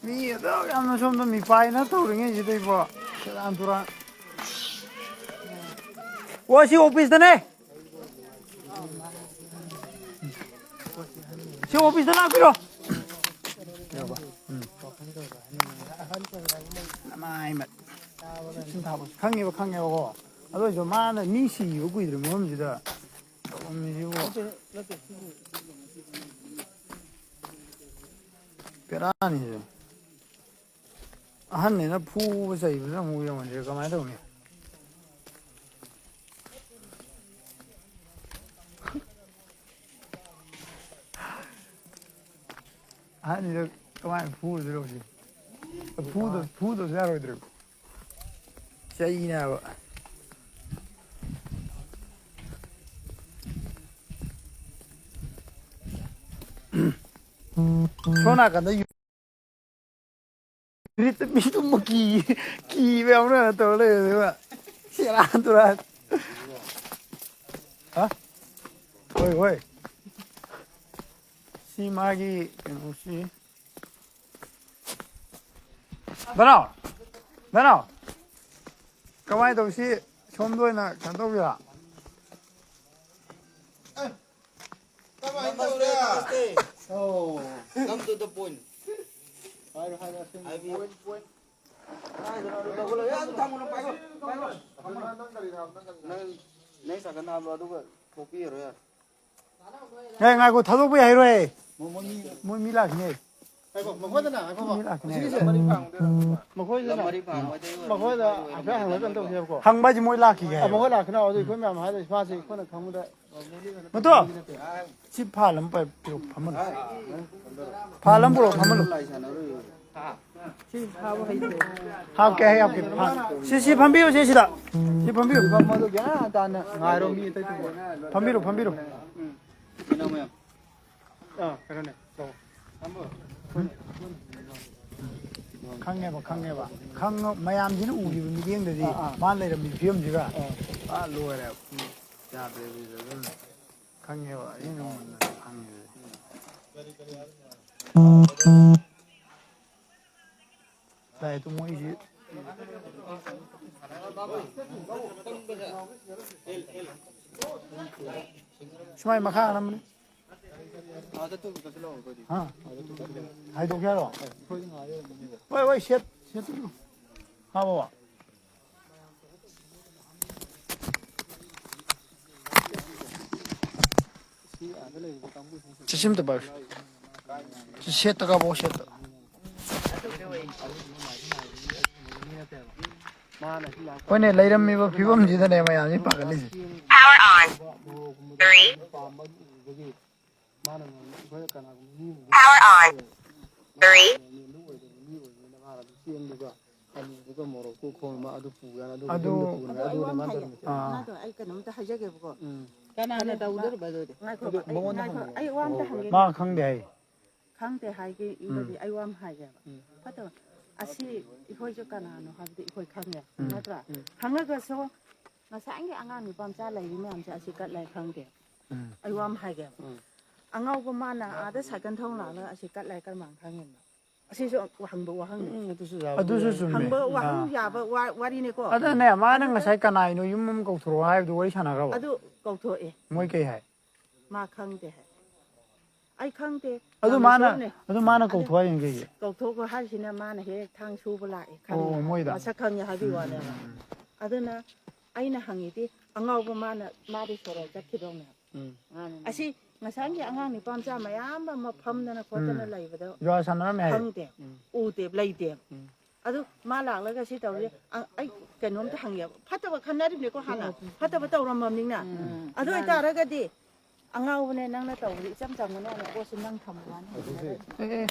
ꯃꯤ ꯑꯗꯨꯛ ꯌꯥꯝꯅ ꯁꯣꯝꯗ ꯃꯤꯄꯥꯏꯅ ꯇꯧꯔꯤꯉꯩꯁꯤꯗ ꯏꯕꯣ, ꯁꯦꯔꯥꯟ ꯇꯨꯔꯥꯟ꯫ ꯑꯣ, ꯁꯤ ꯑꯣꯐꯤꯁꯇꯅꯦ꯫ ꯁꯤ ꯑꯣꯐꯤꯁꯇ ꯂꯥꯛꯄꯤꯔꯣ꯫ ꯎꯝ꯫ ꯃꯥꯏ ꯃꯠ꯫ ꯁꯤ ꯊꯥꯕ ꯈꯪꯉꯦꯕ, ꯈꯪꯉꯦꯕꯀꯣ꯫ ꯑꯗꯨ ꯑꯣꯏꯔꯁꯨ ꯃꯥꯅ ꯃꯤ ꯁꯤꯈꯤꯕ ꯀꯨꯏꯗ꯭ꯔꯤꯕ ꯃꯐꯝꯁꯤꯗ ꯇꯧꯔꯝꯃꯤꯁꯤꯕꯨ꯫ ꯕꯦꯔꯥꯅꯤꯁꯦ꯫ ꯑꯍꯟꯅꯤꯅ ꯐꯨꯕ ꯆꯩꯕꯗꯨꯅ ꯑꯃꯨꯛ ꯌꯦꯡꯉꯨꯁꯦ ꯀꯃꯥꯏꯅ ꯇꯧꯅꯤ? ꯑꯍꯟꯅꯤꯗ ꯀꯃꯥꯏꯅ ꯐꯨꯗꯣꯏꯅꯣ ꯍꯧꯖꯤꯛ? ꯐꯨꯗ-, ꯐꯨꯗꯕꯁꯨ ꯌꯥꯔꯣꯏꯗ꯭ꯔꯦ꯫ ꯆꯩꯅꯦꯕ꯫ ꯁꯣꯝ ꯅꯥꯀꯟꯗ ꯌꯨ-, ꯃꯤ ꯇꯨꯝꯕ ꯀꯤ-, ꯀꯤꯕ ꯌꯥꯎꯅ ꯇꯧꯔ ꯂꯩꯔꯦꯕ꯫ ꯁꯦꯔꯥꯟ ꯇꯨꯔꯥꯟ꯫ ꯍꯥ? ꯍꯣꯏ, ꯍꯣꯏ꯫ ꯁꯤ ꯃꯥꯒꯤ ꯀꯩꯅꯣꯁꯤ꯫ ꯗꯅꯥꯎ! ꯗꯅꯥꯎ! ꯀꯃꯥꯏꯅ ꯇꯧꯁꯤ? ꯁꯣꯝꯗ ꯑꯣꯏꯅ ꯀꯩꯅꯣ ꯇꯧꯕꯤꯔ? ꯀꯃꯥꯏꯅ ꯇꯧꯔꯦ? ꯑꯧ꯫ Come to the point. ꯍꯥꯏꯔꯣ, ꯍꯥꯏꯔꯣ, ꯑꯁꯦꯡꯕ꯫ ꯍꯥꯏꯕꯤꯌꯨ꯫ Point, point꯫ ꯀꯥꯏꯗꯅꯣ ꯑꯗꯨ ꯇꯧꯕ ꯂꯩ? ꯑꯗꯨ ꯊꯝꯃꯨꯅꯨ, ꯄꯥꯏꯈꯣ, ꯄꯥꯏꯈꯣ꯫ ꯅꯪ, ꯅꯪ ꯀꯔꯤ ꯍꯥꯏꯕ? ꯅꯪ ꯀꯔꯤ ꯍꯥꯏꯕ? ꯅꯪ, ꯅꯪ ꯁꯥꯏꯀꯜ ꯍꯥꯞꯄꯣ, ꯑꯗꯨꯒ ꯊꯣꯛꯄꯤꯔꯣ ꯌꯥꯔꯦ꯫ ꯑꯦ, ꯉꯥꯏꯈꯣ, ꯊꯥꯗꯣꯛꯄ ꯌꯥꯏꯔꯣꯏ꯫ ꯃꯣꯏ, ꯃꯣꯏ ꯃꯤ, ꯃꯣꯏ ꯃꯤ ꯂꯥꯛꯈꯤꯅꯤ꯫ ꯉꯥꯏꯈꯣ, ꯃꯈꯣꯏꯗꯅ, ꯉꯥꯏꯈꯣ, ꯃꯤ ꯂꯥꯛꯈꯤꯅꯤ꯫ ꯁꯤꯒꯤꯁꯦ ꯃꯔꯤ ꯐꯥꯡꯕꯗꯩꯔꯣ? ꯃꯈꯣꯏꯗꯅ, ꯂꯝ ꯃꯔꯤ ꯐꯥꯡꯕꯗꯩ ꯑꯣꯏꯔꯝꯅꯤ꯫ ꯃꯈꯣꯏꯗ ꯍꯥꯏꯐꯦꯠ ꯍꯪꯉꯒ ꯀꯩꯅꯣ ꯇꯧꯁꯦꯕꯀꯣ꯫ ꯍꯪꯕ ꯍꯥꯏꯁꯦ ꯃꯣꯏ ꯂꯥꯛꯈꯤꯒꯦ ꯑ, ꯍꯥꯏꯕ꯫ ꯃꯈꯣꯏ ꯂꯥꯛꯈꯤꯅꯤ꯫ ꯑꯗꯨ ꯑꯩꯈꯣꯏ ꯃꯌꯥꯝ ꯍꯥꯏꯗꯤ ꯃꯥꯁꯦ ꯑꯩꯈꯣꯏꯅ ꯈꯪꯕꯗ ꯃꯇꯣ! ꯁꯤ ꯐꯥꯜ ꯑꯃ ꯄꯥꯏ-, ꯄꯤꯔꯛꯑꯣ, ꯐꯝꯍꯜꯂꯣ꯫ ꯐꯥꯜ ꯑꯃ ꯄꯨꯔꯛꯑꯣ, ꯐꯝꯍꯜꯂꯣ꯫ ꯁꯤ ꯐꯥꯕ ꯍꯩꯇꯦ꯫ ꯍꯥꯞꯀꯦ, ꯑꯩ ꯍꯥꯞꯀꯦ꯫ ꯐꯥ-, ꯁꯤ, ꯁꯤ ꯐꯝꯕꯤꯌꯨ, ꯁꯤ ꯁꯤꯗ꯫ ꯁꯤ ꯐꯝꯕꯤꯌꯨ꯫ ꯐꯝꯕꯗꯣ ꯒ꯭ꯌꯥꯟ ꯇꯥꯅ ꯉꯥꯏꯔꯣ, ꯃꯤ ꯑꯇꯩ ꯇꯨꯕ꯫ ꯐꯝꯕꯤꯔꯣ, ꯐꯝꯕꯤꯔꯣ꯫ ꯑꯥ, ꯀꯩꯅꯣꯅꯦ, ꯇꯧ꯫ ꯈꯪꯉꯦꯕ, ꯈꯪꯉꯦꯕ꯫ ꯈꯪꯉ-, ꯃꯌꯥꯝꯁꯤꯅ ꯎꯈꯤꯕ ꯃꯤꯠꯌꯦꯡꯗꯗꯤ ꯑꯥ, ꯑꯥ꯫ ꯃꯥ ꯂꯩꯔꯝꯃꯤꯕ ꯐꯤꯕꯝꯁꯤꯒ ꯑꯥ꯫ ꯑꯥ, ꯂꯣꯏꯔꯦꯕ꯫ ꯌꯥꯗ꯭ꯔꯦ ꯑꯗꯨꯗꯤ ꯑꯗꯨꯝ꯫ ꯈꯪꯉꯦꯕ, ꯑꯩꯅ ꯃꯨꯟꯅ ꯈꯪꯉꯦ꯫ ꯍꯥꯏ, ꯑꯗꯨ ꯃꯣꯏꯁꯤ ꯁꯨꯃꯥꯏ ꯃꯈꯥ ꯍꯥꯏꯔꯝꯕꯅꯤ꯫ ꯍꯥ? ꯍꯥꯏꯗꯣꯛꯀꯦ ꯍꯥꯏꯔꯣ? ꯍꯣꯏ, ꯍꯣꯏ, ꯁꯦꯠ, ꯁꯦꯠꯇꯨ꯫ ꯍꯥ, ꯕꯕꯥ? ꯁꯤ ꯑꯥꯗ ꯂꯩꯔꯤꯕ ꯀꯥꯡꯕꯨꯁꯤꯡꯁꯦ ꯁꯤ ꯁꯤꯝꯇ ꯄꯥꯏꯌꯨ꯫ ꯁꯤ ꯁꯦꯠꯇ ꯀꯥꯞꯄꯛꯑꯣ, ꯁꯦꯠꯇ꯫ ꯃꯥꯅ ꯁꯤ ꯂꯥꯛꯄ ꯍꯣꯏꯅꯦ, ꯂꯩꯔꯝꯃꯤꯕ ꯐꯤꯕꯝꯁꯤꯗꯅꯦ ꯃꯌꯥꯝꯁꯤ ꯄꯥꯈꯠꯂꯤꯁꯦ꯫ Power on. Three. Power on. Three. ꯑꯗꯨ ꯃꯣꯔꯣꯛꯇꯨ ꯈꯣꯝꯃ ꯑꯗꯨ ꯄꯨꯔꯒ ꯑꯗꯨ ꯑꯗꯨ ꯌꯨꯝꯗ ꯄꯨꯔꯒ ꯑꯗꯨꯅ ꯃꯥꯅ ꯇꯧꯔꯝꯃꯤꯁꯦ꯫ ꯑꯥ꯫ ꯉꯥꯏꯈꯣ, ꯑꯩ ꯀꯩꯅꯣꯝꯇ ꯍꯥꯏꯖꯒꯦꯕꯀꯣ꯫ ꯎꯝ꯫ ꯀꯅꯥꯅ ꯇꯧꯗꯣꯏꯕ ꯑꯗꯨꯗꯤ? ꯉꯥꯏꯈꯣ, ꯑꯗꯨ ꯑꯩ, ꯃꯉꯣꯟꯗ ꯉꯥꯏꯈꯣ, ꯍꯪꯉꯣ꯫ ꯑꯩ ꯋꯥ ꯑꯝꯇ ꯑꯣ, ꯍꯪꯒꯦ꯫ ꯃꯥ ꯈꯪꯗꯦ ꯍꯥꯏ꯫ ꯈꯪꯗꯦ ꯍꯥꯏꯒꯦ ꯏꯕꯗꯤ ꯎꯝ꯫ ꯑꯩ ꯋꯥ ꯑꯃ ꯍꯥꯏꯒꯦꯕ꯫ ꯎꯝ꯫ ꯐꯠꯇꯕ꯫ ꯑꯁꯤ ꯑꯩꯈꯣꯏꯁꯨ ꯀꯅꯥꯅꯣ ꯍꯥꯏꯕꯗꯤ ꯑꯩꯈꯣꯏ ꯈꯪꯉꯦ꯫ ꯎꯝ꯫ ꯅꯠꯇ꯭ꯔꯥ? ꯎꯝ꯫ ꯈꯪꯉꯒꯁꯨ ꯉꯁꯥꯏꯒꯤ ꯑꯉꯥꯡ ꯅꯨꯄꯥ ꯃꯆꯥ ꯂꯩꯔꯤ ꯃꯌꯥꯝꯁꯦ ꯑꯁꯤ ꯀꯠꯂꯦ ꯈꯪꯗꯦ꯫ ꯎꯝ꯫ ꯑꯩ ꯋꯥ ꯑꯃ ꯍꯥꯏꯒꯦ꯫ ꯎꯝ꯫ ꯑꯉꯥꯎꯕ ꯃꯥꯅ ꯑꯥꯗ ꯁꯥꯏꯀꯜ ꯊꯧ ꯂꯥꯛꯂꯒ ꯑꯁꯤ ꯀꯠꯂꯦ ꯀꯔꯝꯍꯥꯏꯅ ꯈꯪꯉꯤꯅꯣ? ꯑꯁꯤꯁꯨ ꯍꯪꯕ ꯋꯥꯍꯪꯅꯤ꯫ ꯎꯝ, ꯑꯗꯨꯁꯨ ꯌꯥꯕ ꯑꯗꯨꯁꯨ ꯌꯥꯏ꯫ ꯆꯨꯝꯃꯦ꯫ ꯍꯪꯕ ꯋꯥꯍꯪ ꯑꯥ꯫ ꯌꯥꯕ ꯋꯥ-, ꯋꯥꯔꯤꯅꯤꯀꯣ꯫ ꯑꯗꯨꯅꯦ, ꯃꯥꯅ ꯑꯗꯨꯅ ꯉꯁꯥꯏ ꯀꯅꯥꯏꯅꯣ ꯌꯨꯝ ꯑꯃ ꯀꯧꯊꯣꯔꯛꯑꯣ ꯍꯥꯏꯕꯗꯨ ꯋꯥꯔꯤ ꯁꯥꯟꯅꯈ꯭ꯔꯕꯣ? ꯑꯗꯨ ꯀꯧꯊꯣꯛꯑꯦ꯫ ꯃꯣꯏ ꯀꯩ ꯍꯥꯏ? ꯃꯥ ꯈꯪꯗꯦ ꯍꯥꯏ꯫ ꯑꯩ ꯈꯪꯗꯦ꯫ ꯑꯗꯨ ꯃꯥꯅ, ꯔꯥꯃꯦꯁꯣꯔꯅꯦ꯫ ꯑꯗꯨ ꯃꯥꯅ ꯑꯗꯨ ꯀꯧꯊꯣꯛꯑ ꯌꯦꯡꯒꯦ꯫ ꯀꯧꯊꯣꯛꯄ ꯍꯥꯏꯁꯤꯅ ꯃꯥꯅ ꯍꯦꯛ ꯊꯥꯡ ꯁꯨꯕ ꯂꯥꯛꯑꯦ, ꯈꯪꯉꯦ ꯑꯣ, ꯍꯥꯏ꯫ ꯃꯣꯏꯗ? ꯃꯁꯛ ꯈꯪꯉꯦ ꯍꯥꯏꯕꯒꯤ ꯎꯝ, ꯎꯝ, ꯋꯥꯅꯦꯕ꯫ ꯎꯝ, ꯎꯝ꯫ ꯑꯗꯨꯅ ꯑꯩꯅ ꯍꯪꯉꯤꯗꯤ ꯑꯉꯥꯎꯕ ꯃꯥꯅ, ꯃꯥꯗꯤ ꯁꯣꯔꯣꯛ ꯆꯠꯈꯤꯗꯧꯅꯦ꯫ ꯎꯝ꯫ ꯑꯁꯤ ꯉꯁꯥꯏꯒꯤ ꯑꯉꯥꯡ ꯅꯨꯄꯥ ꯃꯆꯥ ꯃꯌꯥꯝ ꯑꯃ ꯐꯝꯗꯅ ꯈꯣꯠꯇꯅ ꯎꯝ꯫ ꯂꯩꯕꯗꯣ ꯖꯨꯋꯥ ꯁꯥꯟꯅꯔꯝꯃꯦ ꯍꯥꯏ꯫ ꯈꯪꯗꯦ, ꯎꯝ꯫ ꯎꯗꯦ, ꯂꯩꯇꯦ꯫ ꯎꯝ꯫ ꯑꯗꯨ ꯃꯥ ꯂꯥꯛꯂꯒ ꯁꯤ ꯇꯧꯔꯤ꯫ ꯑ-, ꯑꯩ ꯀꯩꯅꯣꯝꯇ ꯍꯪꯒꯦꯕ꯫ ꯐꯠꯇꯕ ꯈꯟꯅꯔꯤꯕꯅꯤꯀꯣ ꯍꯥꯟꯅ꯫ ꯐꯠꯇꯕ ꯇꯧꯔꯝꯃꯕꯅꯤꯅ꯫ ꯎꯝ꯫ ꯑꯗꯨ ꯑꯣꯏꯇꯥꯔꯒꯗꯤ ꯑꯉꯥꯎꯕꯅꯦ ꯅꯪꯅ ꯇꯧꯕꯗꯤ ꯏꯆꯝ ꯆꯝꯕꯅꯦ ꯍꯥꯏꯅ ꯄꯣꯠꯁꯤ ꯅꯪ ꯊꯝꯃꯨ ꯍꯥꯏꯅ꯫ ꯑꯦ, ꯑꯦ꯫